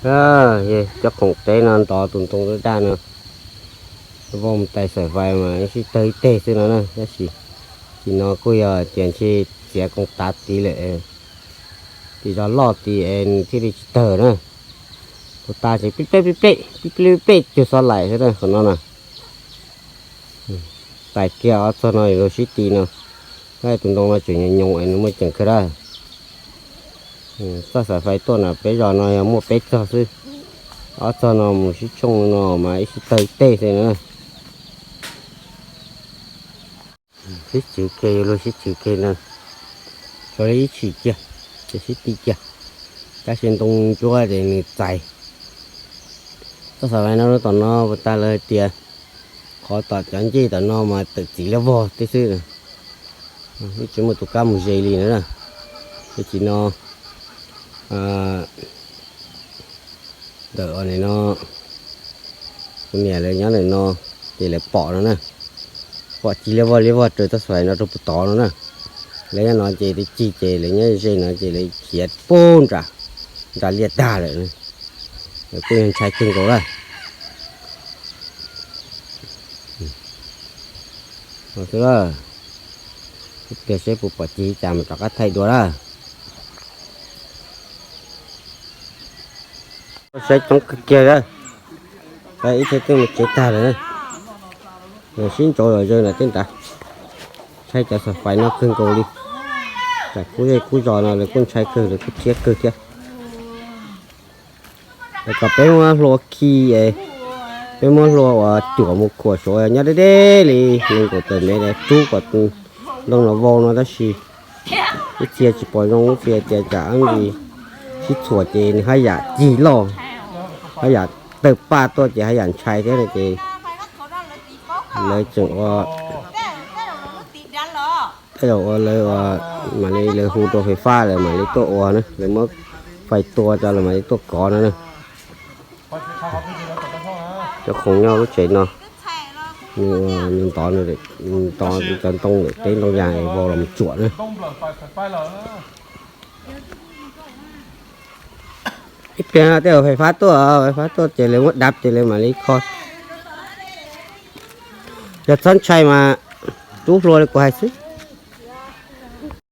Cov khoom teb no ntov tus ntoo daj daj no, vau mus tais xaim fais mas sib tawg ib teg xwb no na. Tab sis tim no kuj yog tias ntshe txiav koom tav tid lawm, tim zos loj tid es nws thiaj li tsis tawg na. Tus tas ces pib pleb pib pleb pib pleb pib pleb cuag xov laim xwb na qhov no na. Tais kiag ob txog no luag sib ti no, tus ntoo no tseem nyoos nyoos es nws muaj ceem kawg dab. Txoj xaim fais tuaj na peb zos no yog muaj peb txog xwb, ob txog no mus sib tshooj no mas ib sib tawg ib teg xwb na. Sib tswv kiag, yuav luag sib tswv kiag no, tsuas li ib tshim kiag ces sib ti kiag. Tab sis ntoo ntsuab ces nws txais. Txoj xaim fais no lub tom no puas tas lawv hais tias qhov tom cov ncej tom no mas tawm txiv liab vog tib xwb, yeej tsis muaj tus kab mus ze li na. Ces tim no ntawm no, kuv niam lawv nyob ntawm no ces lawv pom no na, pom ci liab vog liab vog raws txoj xaim no rau puag tod no na. Lawv nyob no ces lawv ci ces lawv nyob ze no ces lawv khiav puag nram, nram liaj tag lawm. Lawv kuj yog ntshai kawg nkaus lawm. Xwb, ib pliag seb puas pom ci cas mas rov qab thaij dua lawm. Saib coob kawg kiag lawm. Ib txhia twb mus tsev tag lawm. Sib ntsaum zom zaws nram tej nrad. Ntshai cov xaim fais no kawg nkaus li. Tsam kub zej kub zos no lawv kuj ntshai kawg, lawv kuj thiab kawg thiab. Kom peb muab hlua khi, peb muab hlua uas cuam mus khuam suav nyob deb deb li nees nkaum tawm mev rub kom ntoo los vau no tab sis ib txhia tsis pom zoo, ib txhia tias tsam ntsis sib txhuam ces nws haj yam cig loj, haj yam tawg paj tuaj ces haj yam ntshai thiab no ces lawv tseem ua, tej zaum ua lawv ua mam li lawv hu rau fais fab lawv mam li tuaj ua na, lawv muab fais tua rau lawv mam li tuaj kov no na. Cov khoom nyob lub tsev no, nws ntov, nws ntov cov ntoo lawm teb ntoo yas vau los tsuam na. Ib pliag no tej zaum fais fab tuaj, fais fab tuaj ces lawv muab dab ces lawv mam li kho. Yog txhob ntshai mas rub hlua li kuv hais xwb.